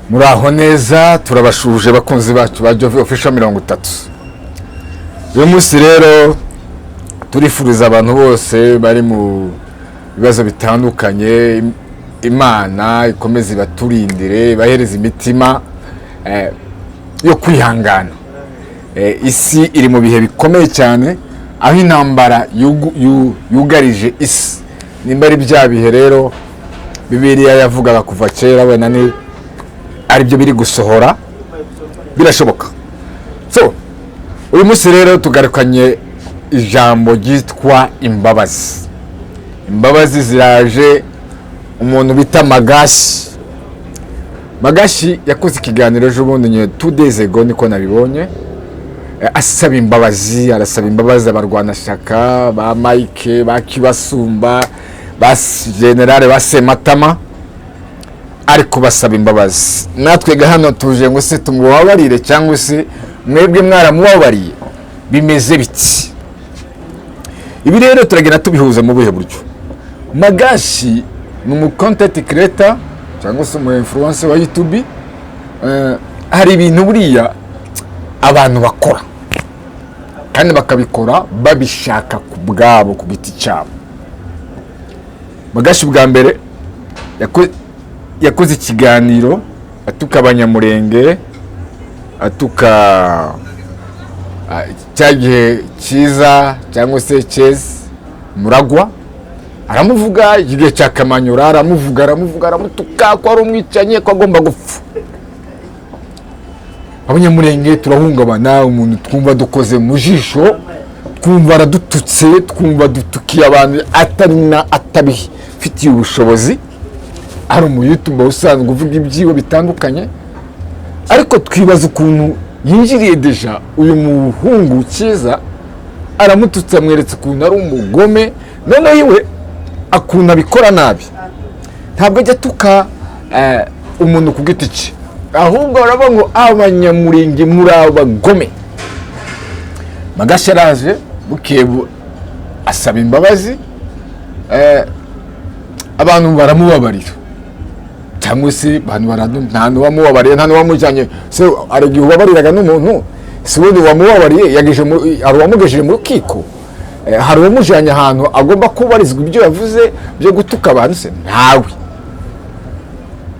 Muraho neza, turabashuje bakunzi bacu ba Jove Official 30. Uyu munsi rero turifuriza abantu bose bari mu bibazo bitandukanye, Imana ikomeze ibaturindire, ibahereze imitima yo kwihangana. Isi iri mu bihe bikomeye cyane, aho intambara yugarije isi. Nimba ari bya bihe rero Bibiliya yavugaga kuva kera, wenda ni aribyo biri gusohora, birashoboka. So uyu munsi rero tugarukanye ijambo ryitwa imbabazi. Imbabazi ziraje. Umuntu bita Magashi, Magashi yakoze ikiganiro ejo bundi nyine, 2 days ago niko nabibonye, asaba imbabazi. Arasaba imbabazi abarwanashyaka ba Mike, ba Kibasumba, ba Generale, ba Sematama, ari kubasaba imbabazi. Natwe ga hano tuje ngo se tumubabarire, cyangwa se mwebwe mwaramubabariye? Bimeze biti? Ibi rero turagenda tubihuza mu buhe buryo? Magashi ni umu content creator cyangwa se umu influencer wa YouTube. Hari ibintu buriya abantu bakora kandi bakabikora babishaka ku bwabo, ku giti cyabo. Magashi bwa mbere yakoze ikiganiro atuka Abanyamurenge, atuka cya gihe cyiza cyangwa se cyezi Muragwa, aramuvuga igihe cya Kamanyura, aramuvuga, aramuvuga, aramutuka ko ari umwicanyi, ko agomba gupfa. Abanyamurenge turahungabana, umuntu twumva dukoze mu jisho, twumva aradututse, twumva dutukiye abantu atari na atabifitiye ubushobozi, ari umu YouTuber usanzwe uvuga ibyiwe bitandukanye. Ariko twibaza ukuntu yinjiriye déjà uyu muhungu cyiza, aramututse, amweretse ukuntu ari umugome. Noneho iwe akuntu abikora nabi, ntabwo ajya atuka umuntu ku giti cye, ahubwo baravuga ngo Abanyamurenge muri abagome. Magashi araje bukeye asaba imbabazi, abantu baramubabarira, cyangwa se abantu nta n'uwamubabariye, nta n'uwamujyanye. Se hari igihe ubabariraga n'umuntu? Si ubundi wamubabariye hari uwamugejeje mu rukiko? Hari uwamujyanye ahantu agomba kubarizwa ibyo yavuze byo gutuka abantu? Se ntawe,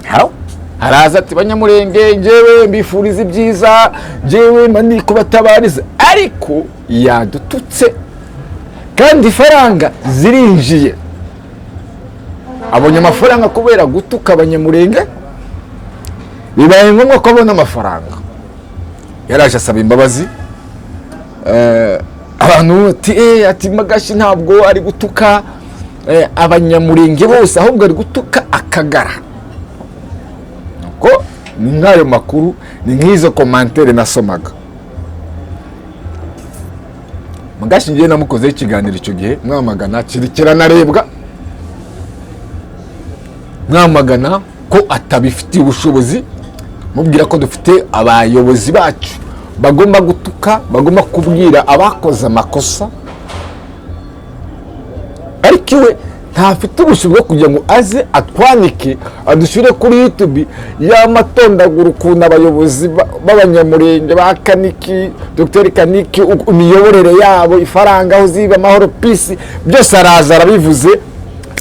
ntawe. Haraza ati: "Banyamurenge, njyewe mbifuriza ibyiza, njyewe mba ndi kubatabariza," ariko yadututse kandi ifaranga zirinjiye. Abonye amafaranga kubera gutuka Abanyamurenge, bibaye ngombwa ko abona amafaranga. Yaraje asaba imbabazi. Abantu ati ati Magashi ntabwo ari gutuka Abanyamurenge bose, ahubwo ari gutuka Akagara. Ko ni nk'ayo makuru, ni nk'izo commentaires nasomaga. Magashi ngiye namukozeho ikiganiro icyo gihe mwamagana, kiri kiranarebwa, mwamagana ko atabifitiye ubushobozi, mubwira ko dufite abayobozi bacu bagomba gutuka, bagomba kubwira abakoze amakosa, ariko iwe ntafite ubushobozi bwo kugira ngo aze atwanike, adushyire kuri YouTube yamatondagura ukuntu abayobozi b'Abanyamurenge ba Kaniki, Dr Kaniki, imiyoborere yabo, ifaranga aho ziba, amahoro, peace, byose araza arabivuze,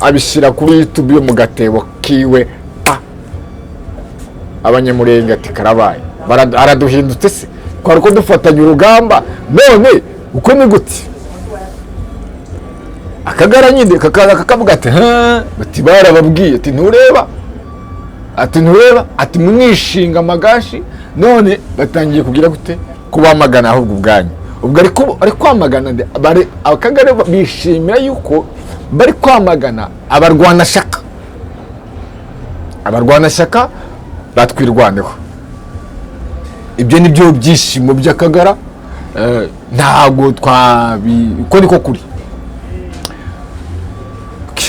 abishyira kuri YouTube yo mu gatebo kiwe pa. Abanyamurenge ati karabaye. Araduhindutse se, twari ko dufatanya urugamba, none uko ni gute? Akagara nyine kakaza kakavuga ati ha, bati barababwiye, ati ntureba, ati ntureba, ati mwishinga Magashi, none batangiye kugira gute? Kubamagana. Ahubwo ubwanyu ubwo ariko ari kwamagana nde? Akagara bishimira yuko bari kwamagana abarwanashyaka, abarwanashyaka batwirwaneho. Ibyo ni byo byishimo by'Akagara. Ntabwo twabi, uko niko kuri.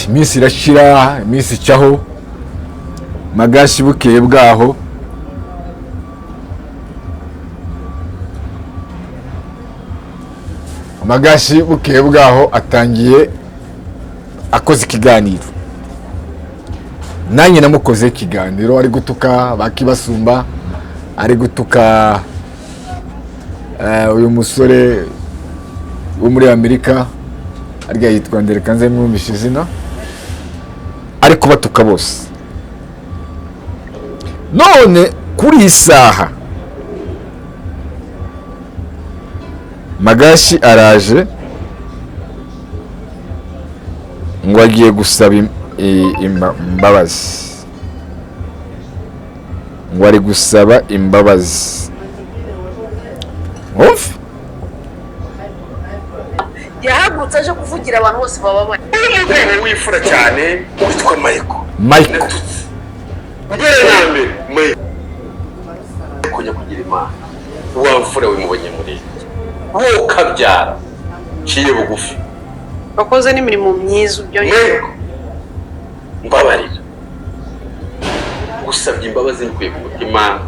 Iminsi irashira, iminsi icaho. Magashi bukeye bwaho Magashi bukeye bwaho atangiye akoze ikiganiro. Nanjye namukozeho ikiganiro ari gutuka bakibasumba, ari gutuka uyu musore wo muri Amerika, arya yitwa ndereka nze mwumvishe izina, ari kubatuka bose. None kuri iyi saha Magashi araje ngo agiye gusaba imbabazi, ngo ari gusaba imbabazi. Umva. Yahagurutse aje kuvugira abantu bose bababaye. Umugabo w'imfura cyane witwa Michael. Michael. Natutse mbere na mbere Michael kujya kugira Imana, wa mfura we mu Banyamurenge, wowe ukabyara ciye bugufi. Wakoze n'imirimo myiza ibyo. Michael, mbabarira, gusabye imbabazi mbikuye ku mutima.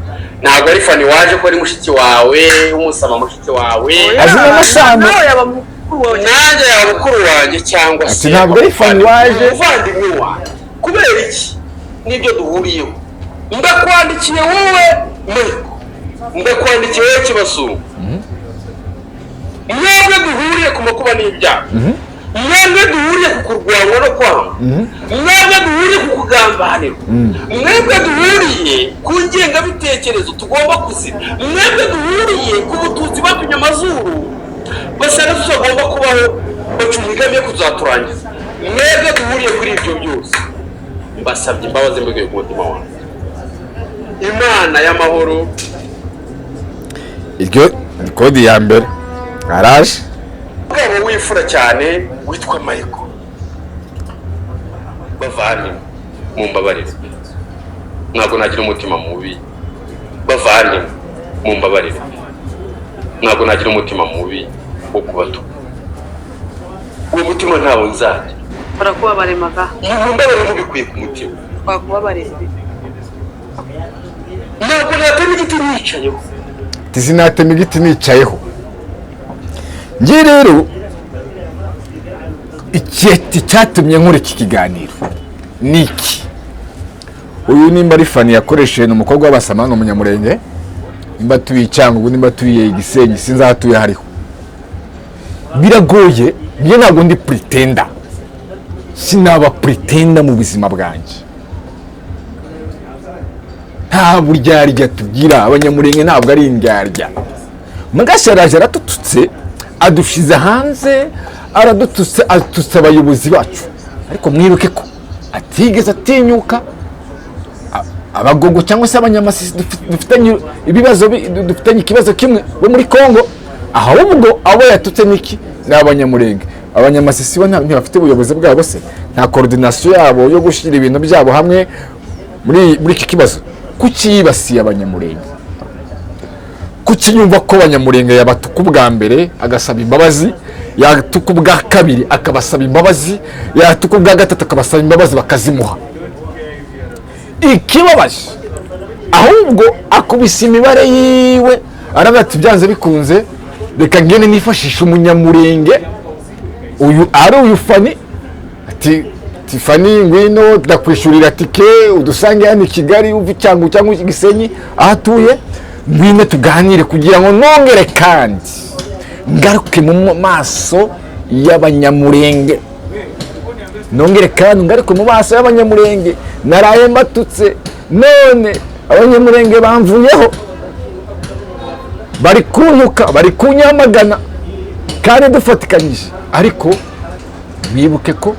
Ntabwo ari Fani waje ko ari mushiki wawe, umusaba mushiki wawe. Azina amasano. Nawe yaba mukuru wawe. Nanjye yaba mukuru wanjye cyangwa Ati, se "Ntabwo ari Fani waje." Umuvandimwe wanjye. Kubera iki? Nibyo duhuriyeho. Ndakwandikiye wowe Michael, ndakwandikiye wowe Kibasumba, mwebwe duhuriye ku makuba n'ibyago, mwebwe duhuriye ku kurwanywa no kwangwa, mwebwe duhuriye ku kugambanirwa, mwebwe duhuriye ku ngengabitekerezo tugomba kuzira, mwebwe duhuriye ku bututsi bapimye amazuru basanga tutagomba kubaho, baca imigambi yo kuzaturangiza, mwebwe duhuriye kuri ibyo byose, mbasabye imbabazi mbikuye ku mutima wanjye. Imana y'amahoro. Iryo ni kode ya mbere araje. Umugabo w'imfura cyane witwa Michael, bavandimwe, mumbabarire, ntabwo nagira umutima mubi. Bavandimwe, mumbabarire, ntabwo nagira umutima mubi wo kubatuka. Uwo mutima ntawo nzagira. Barakubabaremaga. Mumbabarire mubikuye ku mutima. Twakubabarira. Ntabwo natema igiti nicayeho. Ati sinatema igiti nicayeho. Njye rero icyatumye nkora iki kiganiro ni iki: uyu nimba ari Fani yakoresheje, ni umukobwa w'Abasama, ni Umunyamurenge, nimba atuye i Cyangugu, nimba atuye i Gisenyi, sinzi aho atuye hariho, biragoye. Njye ntabwo ndi pretender, sinaba pretender mu buzima bwanjye. Nta buryarya tugira Abanyamurenge, ntabwo ari indyarya. Magashi araje aratututse, adushize hanze, aradututse, atutse abayobozi bacu, ariko mwibuke ko atigeze atinyuka Abagogo cyangwa se Abanyamasisi dufitanye ibibazo, dufitanye ikibazo kimwe bo muri Kongo. Ahubwo abo yatutse niki? Ni Abanyamurenge. Abanyamasisi bo ntibafite ubuyobozi bwabo se? Nta coordination yabo yo gushyira ibintu byabo hamwe muri iki kibazo? Kuki yibasiye Abanyamurenge? Kuki yumva ko Abanyamurenge yabatuka ubwa mbere agasaba imbabazi, yatuka ubwa kabiri akabasaba imbabazi, yatuka ubwa gatatu akabasaba imbabazi bakazimuha? Ikibabaje ahubwo akubise imibare yiwe, aravuga ati byanze bikunze reka ngende nifashishe Umunyamurenge uyu, ari uyu Fani. Ati Fani, ngwino ndakwishurira tike, udusange hano i Kigali, uve i Cyangugu cyangwa i Gisenyi aho atuye, ngwino tuganire kugira ngo nongere kandi ngaruke mu maso y'Abanyamurenge, nongere kandi ngaruke mu maso y'Abanyamurenge. Naraye mbatutse, none Abanyamurenge bamvuyeho, bari kuntuka, bari kunyamagana kandi dufatikanyije. Ariko wibuke ko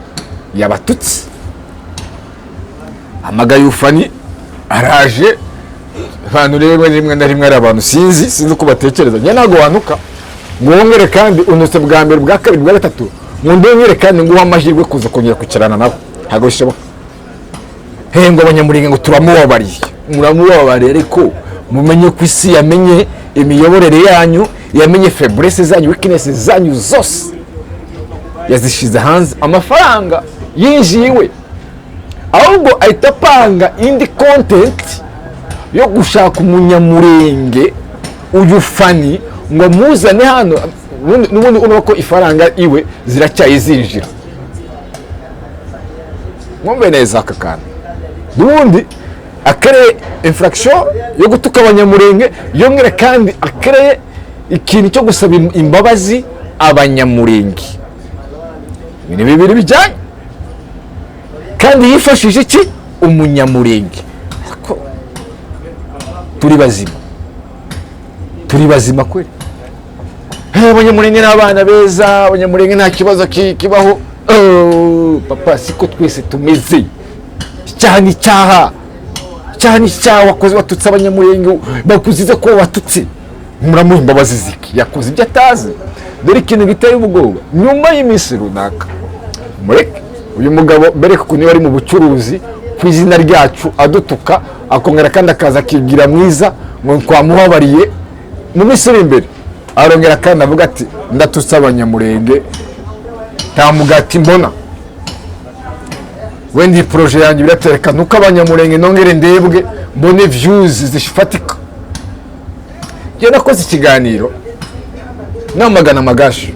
yabatutse. Hamagaye Ufani, araje. Abantu rero rimwe na rimwe ari abantu sinzi uko batekereza. Njye ntabwo wanuka ngo wongere kandi unutse bwa mbere, bwa kabiri, bwa gatatu, ngo ndongere kandi nguhe amahirwe kuza kongera kwicarana nabo, ntabwo bishoboka. He ngo Abanyamurenge ngo turamubabariye, muramubabariye, ariko mumenye ko isi yamenye imiyoborere yanyu, yamenye faiblesse zanyu, weakness zanyu zose yazishize hanze. Amafaranga yinjiye iwe, ahubwo ahita apanga indi content yo gushaka Umunyamurenge uyu Fani ngo amuzane hano. N'ubundi urabona ko ifaranga iwe ziracyaye zinjira. Mwumve neza aka kantu. N'ubundi akereye infraction yo gutuka Abanyamurenge, yongere kandi akereye ikintu cyo gusaba imbabazi Abanyamurenge. Ibintu bibiri bijyanye, kandi yifashishije iki? Umunyamurenge. Ariko turi bazima, turi bazima kweli? Abanyamurenge ni abana beza, Abanyamurenge nta kibazo kibaho. Oh, papa, siko twese tumeze. Icyaha ni icyaha, icyaha ni icyaha. Wakoze, watutse Abanyamurenge, bakuzize ko watutse, muramuha imbabazi ziki? Yakoze ibyo atazi. Dore ikintu giteye ubwoba: nyuma y'iminsi runaka, mureke uyu mugabo mbere ukuntu ari mu bucuruzi ku izina ryacu, adutuka, akongera kandi akaza akigira mwiza ngo twamubabariye. Mu minsi iri imbere arongera kandi avuga ati: "Ndatutse Abanyamurenge, nta mugati mbona, wenda iyi projet yanjye biratereka nuko Abanyamurenge nongere ndebwe, mbone views zifatika." Njye nakoze ikiganiro namagana Magashi.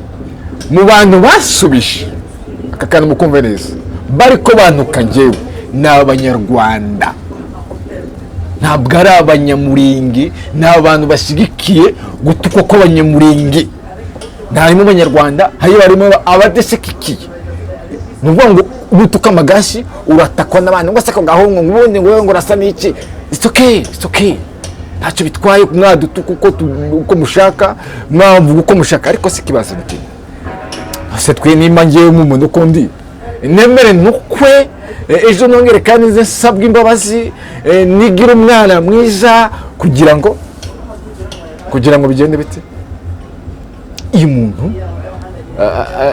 Mu bantu basubije aka kantu, mukumve neza, bari ko bantuka njyewe ni Abanyarwanda, ntabwo ari Abanyamurenge. Ni abantu bashyigikiye gutukwa kw'Abanyamurenge. Ntarimo Abanyarwanda, hari barimo abadashyigikiye. Ni ukuvuga ngo nutuka Amagashi uratakwa n'abantu ngo se ko gahungu, ngo ubundi ngo wowe ngo urasa n'iki. It's okay, it's okay, ntacyo bitwaye. Mwadutuka uko mushaka, mwavuga uko mushaka, ariko si ikibazo ni kimwe se? Twe nimba ngewe nk'umuntu uko ndi nemere ntukwe, ejo nongere kandi nze nsabwe imbabazi, nigire umwana mwiza kugira ngo bigende bite? Iyo umuntu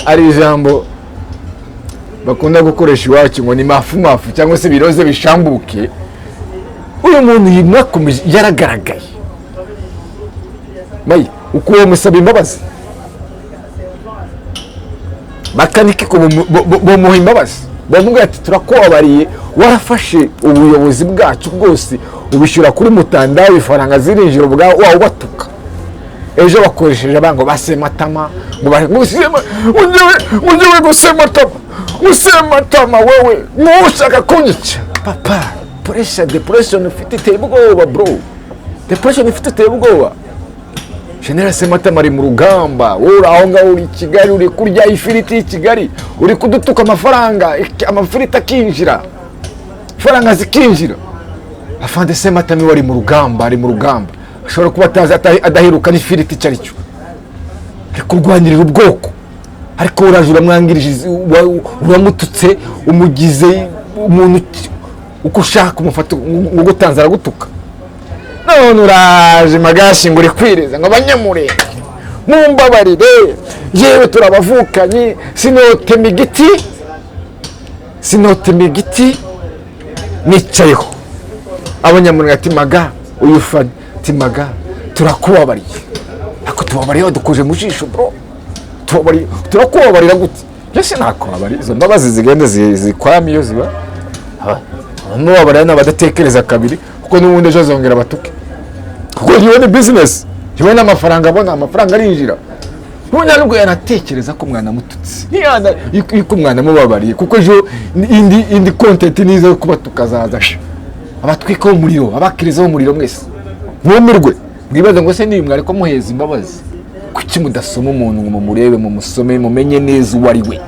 ari ijambo bakunda gukoresha iwacu ngo ni mafu mafu cyangwa se biroze bishambuke. Uyu muntu mwakomeje yaragaragaye mayi uko uwo musaba imbabazi, bakanike ko bamuha imbabazi, bamubwira ati: "Turakubabariye, warafashe ubuyobozi bwacu bwose ubishyura kuri mutandao, ifaranga zirinjira ubwawe wawe ubatuka." Ejo bakoresheje abana ngo basematama, ngo ngo ngo Sematama, ngo Sematama, wewe ntushaka kunyica. Papa, pressure, depression ufite iteye ubwoba, bro. Depression ufite iteye ubwoba. General Sematama ari mu rugamba, wowe uri aho ngaho, uri i Kigali, uri kurya ifiriti y'i Kigali, uri kudutuka, amafaranga, amafiriti akinjira, ifaranga zikinjira. Afande Sematama we ari mu rugamba, ari mu rugamba, ashobora kuba atazi, adaheruka n'ifiriti icyo ari cyo, ari kurwanirira ubwoko. Ariko uraje uramwangirije, uramututse, umugize umuntu uko ushaka, umufata ngo ugutanze aragutuka. None uraje Magashi ngo uri kwiriza ngo: "Abanyamurenge mumbabarire, yewe turabavukanye, sinotema igiti, sinotema igiti nicayeho." Abanyamurenge ati: "Maga, uyu fani ati: 'Maga, turakubabariye.'" Ariko tubabariye badukoje mu jisho, bro. Tubabariye, turakubabarira gute? Njye sinakubabariye. Izo mbabazi zigenda zikwama iyo ziba mubabarira ni abadatekereza kabiri, kuko n'ubundi ejo azongera batuke, kuko yewe ni business, yewe n'amafaranga abona, amafaranga arinjira. Ntunya nubwo yanatekereza ko mwanamututse, ntiyana yuko mwanamubabariye, kuko ejo indi content niza yo kuba tukazaza abatwikaho umuriro, abakirizaho umuriro, mwese mwumirwe, mwibaze ngo: "Se niba mwari ko muheza imbabazi?" Kuki mudasoma umuntu ngo mumurebe, mumusome, mumenye neza uwo ari we?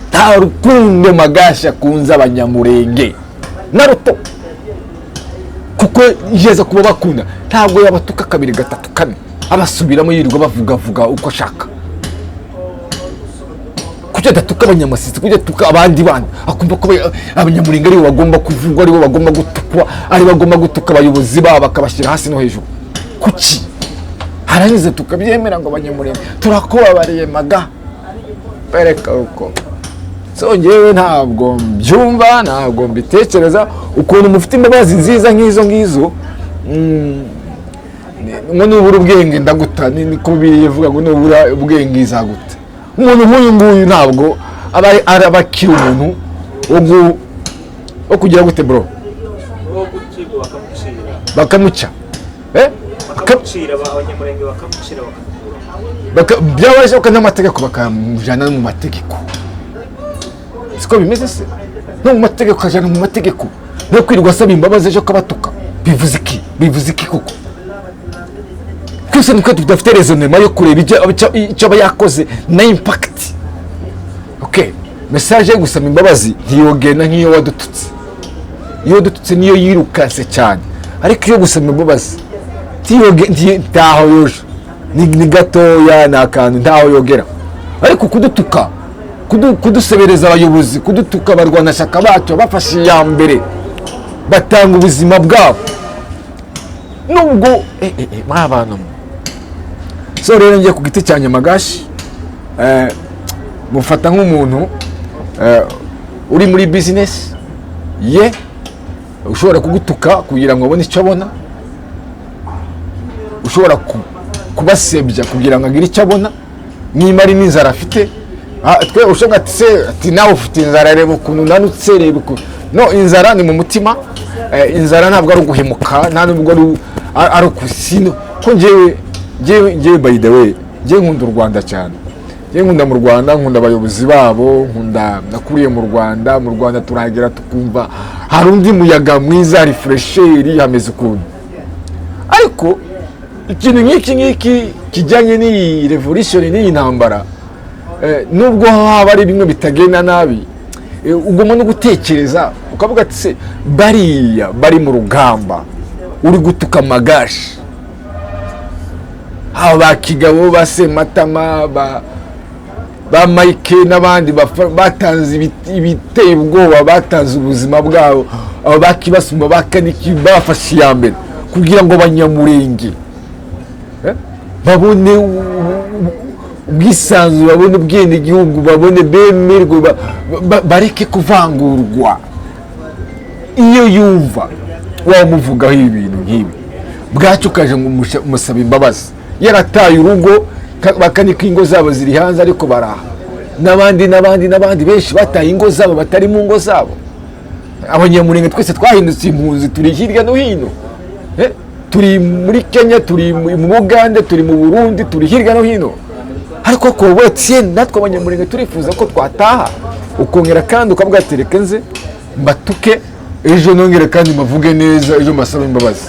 Nta rukundo Magashi akunze Abanyamurenge na ruto, kuko yeza kuba bakunda ntabwo yabatuka kabiri, gatatu, kane, abasubiramo, yirirwa bavugavuga uko ashaka. Kuki adatuka Abanyamasisi? Kuki adatuka abandi bandi? Akumva ko Abanyamurenge aribo bagomba kuvugwa, aribo bagomba gutukwa, aribo bagomba gutuka abayobozi babo bakabashyira hasi no hejuru. Kuki harangiza tukabyemera ngo: "Abanyamurenge turakubabariye, Maga"? Bereka uko. So ngewe ntabwo mbyumva, ntabwo mbitekereza ukuntu mufite imbabazi nziza nk'izo ngizo. Ngo nubura ubwenge ndaguta, niko Bibiliya ivuga, ngo nubura ubwenge izaguta. Umuntu nk'uyu nguyu ntabwo aba aba akiri umuntu wo kugira gute, bro? Wo gucibwa, bakamucira. Bakamuca, eh? Bakamucira, Abanyamurenge bakamucira, bakamukura. Byaba bishoboka n'amategeko, bakamujyana no mu mategeko. Siko bimeze se? No mu mategeko, akajana mu mategeko no kwirirwa asaba imbabazi ejo akabatuka. Bivuze iki? Bivuze iki koko? Twese nitwe tudafite raisonnement yo kureba icyo aba yakoze na impact. Okay, message yo gusaba imbabazi ntiyogenda nk'iyo wadututse. Iyo wadututse niyo yirukanse cyane, ariko iyo gusaba imbabazi ntaho yoje, ni gatoya, ni akantu ntaho yogera. Ariko kudutuka, kudusebereza abayobozi, kudutuka abarwanashyaka bacu bafashe iya mbere batanga ubuzima bwabo, nubwo mwa bantu mwe. So rero ngiye ku giti cya Nyamagashi, mufata nk'umuntu uri muri business ye, ushobora kugutuka kugira ngo abone icyo abona, ushobora kubasebya kugira ngo agire icyo abona, niba ari n'inzara afite. Twe ushobora ati se, ati nawe ufite inzara, reba ukuntu unanutse, reba ukuntu. No inzara ni mu mutima. Inzara ntabwo ari uguhemuka, nta nubwo ari ukusino ko njyewe, by the way, njyewe nkunda u Rwanda cyane. Njyewe nkunda mu Rwanda, nkunda abayobozi babo, nkunda nakuriye mu Rwanda. Mu Rwanda turahagera tukumva hari undi muyaga mwiza, hari fraîcheur, hameze ukuntu. Ariko ikintu nk'iki ngiki kijyanye n'iyi revolution, n'iyi ntambara, nubwo haba ari bimwe bitagenda nabi, ugomba no gutekereza ukavuga ati se bariya bari mu rugamba uri gutuka amagashi, haba ba Kigabo, ba Sematama, ba Mike n'abandi batanze ibiteye ubwoba, batanze ubuzima bwabo, abo bakibasumba, ba Kaniki, bafashe iya mbere kugira ngo Abanyamurenge babone ubwisanzure, babone ubwenegihugu, babone bemerwe, bareke kuvangurwa. Iyo yumva wamuvugaho ibintu nk'ibi, bwacyo ukaje ngo umusaba imbabazi, yarataye urugo, bakanika ingo zabo ziri hanze, ariko baraha n'abandi n'abandi n'abandi benshi bataye ingo zabo, batari mu ngo zabo. Abanyamurenge twese twahindutse impunzi, turi hirya no hino. Turi muri Kenya, turi mu Bugande, turi mu Burundi, turi hirya no hino. Ariko ko Etienne, natwe Abanyamurenge turifuza ko twataha. Ukongera kandi ukavuga ati reka nze mbatuke ejo, nongere kandi mbavuge neza ejo, mbasabe imbabazi.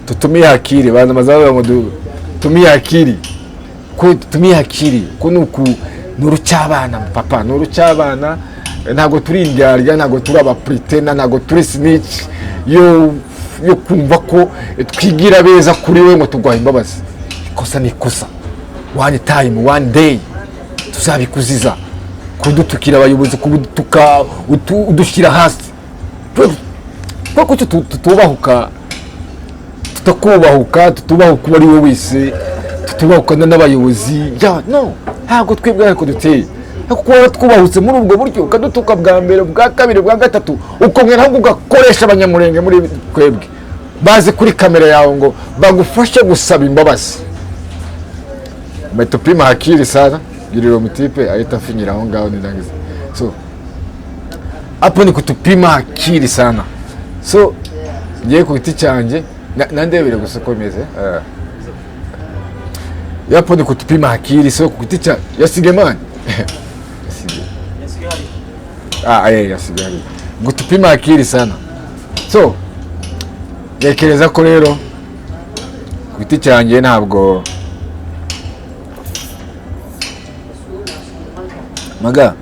Tutumie akili bana, mazabavuga ngo tumie akili, ko tutumie akili, ko nuku ni urucyabana papa, ni urucyabana. Ntabwo turi indyarya, ntabwo turi abapretender, ntabwo turi snitch yo kumva ko twigira beza kuri we ngo tuguha imbabazi. Ikosa ni ikosa. One time, one day tuzabikuziza. Kudutukira abayobozi, kudutuka udushyira hasi, kuko tutubahuka, tutakubahuka, tutubahuka uwo ari we wese, tutubahuka n'abayobozi. Ya no, ntabwo twebwe ariko duteye. Ariko kuba twubahutse muri ubwo buryo, ukadutuka bwa mbere, bwa kabiri, bwa gatatu, ukongera ahubwo ugakoresha Abanyamurenge muri twebwe bazi kuri kamera yawe ngo bagufashe gusaba imbabazi. Umetupima akili sana. Giriro mutipe ahita afinyira aho ngaho nirangiza. So hapo ni kutupima akili sana. So ngiye ku giti cyanjye nandebere gusa uko bimeze. Hapo ni kutupima akili. So ku giti cya yasige man, yasige. Ah, yasige hari gutupima akili sana. So ntekereza ko rero ku giti cyanjye ntabwo maga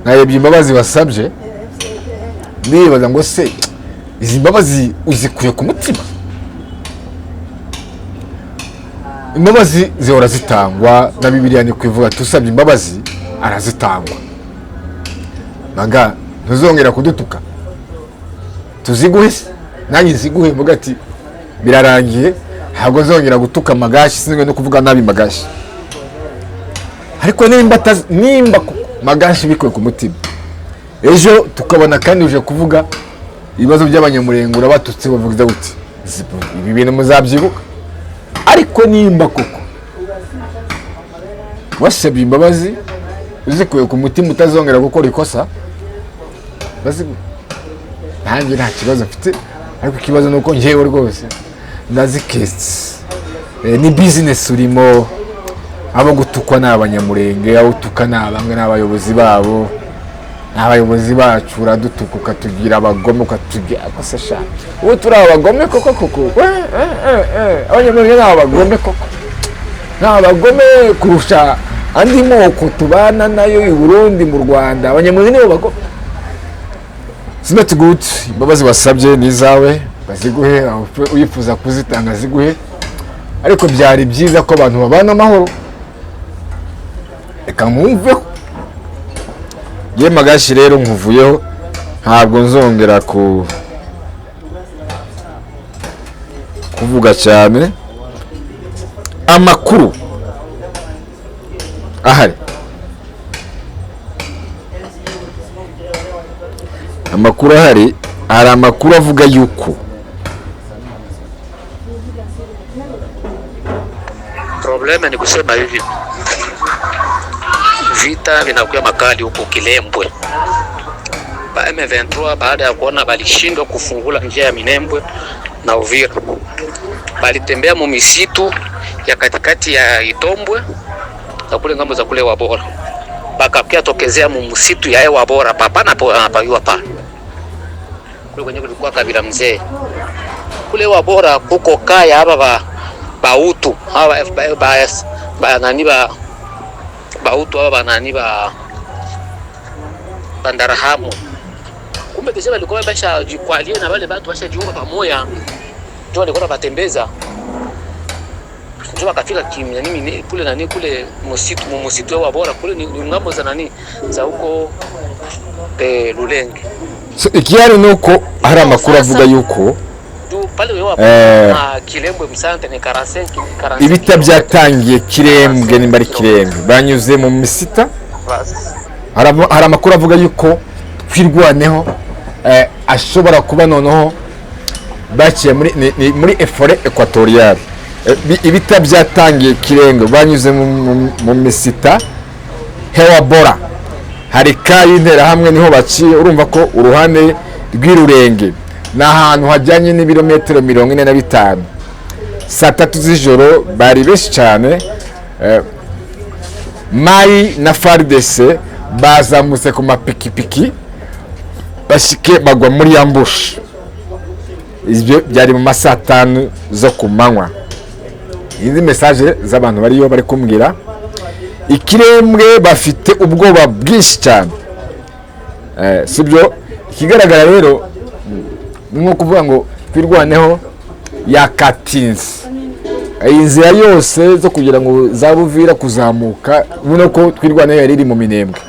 narebye imbabazi wasabye, nibaza ngo se izi mbabazi uzikuye ku mutima? Imbabazi zihora zitangwa na Bibiliya, ni kuivuga tusabye imbabazi arazitangwa. Maga ntuzongera kudutuka, tuziguhe se? Nanjye nziguhe, mvuga ati birarangiye, ntabwo nzongera gutuka Magashi, sinzongera no kuvuga nabi Magashi. Ariko nimba Magashi bikuye ku mutima, ejo tukabona kandi uje kuvuga ibibazo by'Abanyamurenge urabatutse, bavuga uti ibi bintu muzabyibuka. Ariko nimba koko wasabye imbabazi uzikuye ku mutima, utazongera gukora ikosa, baziguhe, nanjye nta kibazo mfite. Ariko ikibazo ni uko njyewe rwose ndaziketse. Ni business urimo. Abo gutukwa ni Abanyamurenge, abo utuka ni abamwe, ni abayobozi babo, ni abayobozi bacu. Uradutuka ukatugira abagome, ukatugira ako sha, ubu turi abagome koko koko? Abanyamurenge ni abagome koko, ni abagome kurusha andi moko tubana nayo i Burundi, mu Rwanda. Abanyamurenge nibo bagome. It's not good. Imbabazi wasabye ni izawe, baziguhe. Uyifuza kuzitanga ziguhe, ariko byari byiza ko abantu babana amahoro. Reka mwumveho. Ye Magashi rero, nkuvuyeho, ntabwo nzongera ku kuvuga cyane. Amakuru ahari, amakuru ahari, hari amakuru avuga yuko Problème ni kusema hivi, vita vinakuwa makali huko Kilembwe. Ba M23 baada ya kuona balishindwa kufungula njia ya Minembwe na Uvira, balitembea mu misitu ya katikati ya Itombwe na kule ngambo za kule Wabora, bakakia tokezea mu msitu ya Wabora papa na payua pa kule kwenye kulikuwa kabila mzee kule Wabora, kuko kaya hapa ba bautu hawa ba, ba, ba, nani ba bautu hawa ba nani ba bandarahamu. Kumbe déjà balikuwa basha jikwalie na wale batu basha jiunga pamoja, ndio walikuwa batembeza, ndio wakafika kimya nini kule nani kule msitu, mu msitu wa bora kule ni ngambo za nani za huko Lulenge. So, ikihari ni uko hari amakuru avuga yuko juu pale wewe na Kilembwe msante ni 45 45 ibita byatangiye Kirembwe, nimba ari Kirembwe, banyuze mu misita. Hari amakuru avuga yuko Twirwaneho ashobora kuba noneho baciye muri ni muri forêt équatoriale. Ibita byatangiye Kirenge, banyuze mu misita hewa bora, hari ka y'Interahamwe, niho baciye. Urumva ko uruhande rw'Irurenge ni ahantu hajyanye n'ibirometero 45. Saa 3 z'ijoro bari benshi cyane. Mayi na FARDC bazamutse ku mapikipiki, bashike bagwa muri ambush. Ibyo byari mu ma saa 5 zo ku manywa. Izi message z'abantu bariyo bari kumbwira Ikirembwe bafite ubwoba bwinshi cyane. Sibyo? Ikigaragara rero ni nko kuvuga ngo Twirwaneho yakatinze iyi nzira yose zo kugira ngo za Buvira kuzamuka. Ubona ko Twirwaneho yari iri mu Minembwe.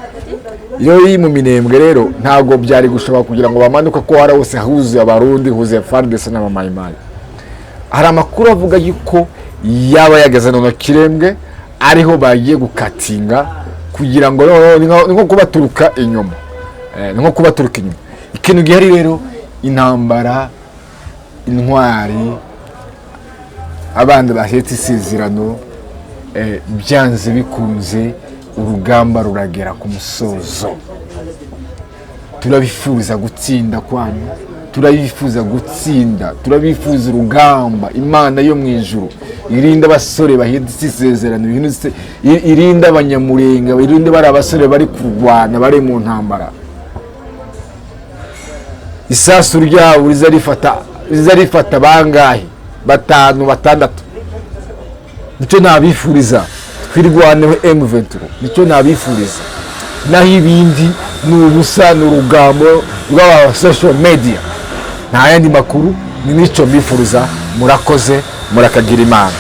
Iyo iri mu Minembwe rero, ntabwo byari gushoboka kugira ngo bamanuke, ko hari hose huzuye Abarundi, huzuye FARDC n'Abamayimayi. Hari amakuru avuga yuko yaba yageze none Kirembwe, ariho bagiye gukatinga kugira ngo noneho ni nko kubaturuka inyuma. Ni nko kubaturuka inyuma. Ikintu gihari rero, intambara, intwari, abandi bahetse isezerano, byanze bikunze urugamba ruragera ku musozo. Turabifuza gutsinda kwanyu, turabifuza gutsinda, turabifuza urugamba. Imana yo mu ijuru irinde abasore bahetse isezerano, irinde Abanyamurenga, irinde bari abasore bari kurwana, bari mu ntambara. Isasu ryabo riza rifata bangahe? Batanu, batandatu. Nicyo nabifuriza, Twirwaneho, M23, nicyo nabifuriza. Naho ibindi ni ubusa, ni urugambo rw'aba social media, nta yandi makuru. Ni nicyo mbifuriza. Murakoze, murakagira Imana.